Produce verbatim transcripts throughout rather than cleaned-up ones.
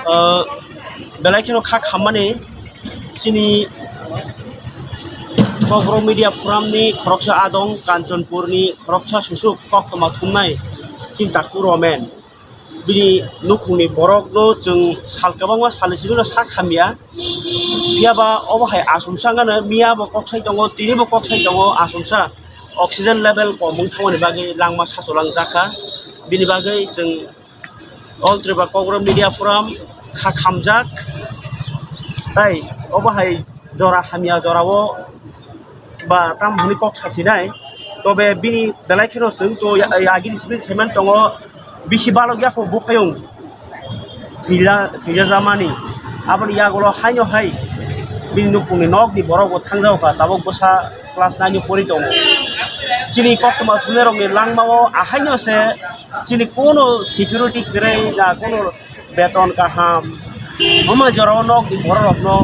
Ah, belai kheno kha khammani chini Kokborok Media Forum ni khoroksa adong, Kanchanpur ni khoroksa susuk koktwma thumnai chini Taku Romen. Bini nukhungni borokno chwng sal kwbangma salni simi no sak hamya. Phiya ba obo hai asumsa wngkha no, miya bo kok sai tongo, tini bo kok sai tongo asumsa. Oxygen level kom wng thangmani bagwi langma sachulang jakha. Bini bagwi chwng All Tripura Kokborok Media Forum kha khamjak. Tai obo hai jora hamya jorao ba tam hwnwi kok sasinai. Tobe bini belai kheno chwng to ya-, ya-, agini simi saiman tongo, bisi balok yakho buphayung thwija-, thwijajamani. Aboni yagulo haino hai bini nukhungni nokni borok bo thangjago kha, tabuk bwsa class nine o pori tongo. Chini koktwma thumnairokni langmao ahaino se chini kono security kwrwi na kono beton kaham. Omo jorao nokni bororokno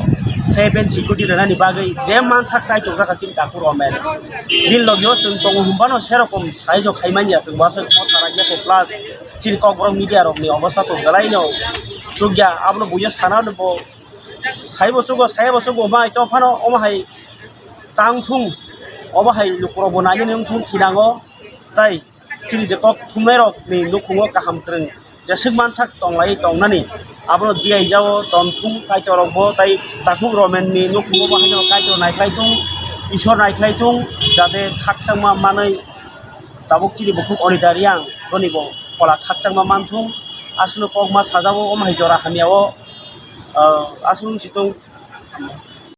safe and security rwnani bagwi je mansak chai tongjak kha chini Taku Romen. Nini logio chwng tongo hwnbano serokom saijo khaimanya chwng waswk motha ragya kho plus chini Kokborok media rokni obostha to belaino chukya, abono buino sana bo saibo chugo, saibo chugo, omo hai tongphano omo hai tang thung, obo hai lukurokbo nainani wng thung thinango, tai chini je kok thumnairokni nukhungo kaham kwrwng jeswk mansak tonglai tongnani, abono diyaijao tong thung Kaitorrokbo, tai Takhuk Romenni nukhungo bo haino Kaitor naikhlai thung, Isor naikhlai thung, jate khakchangma manwi tabuk chini bukhuk Onita Reang boni bo phola khakchangma manthung, aswkno kokma sajao omo hai jora hamyao, ah, aswk wng si thung.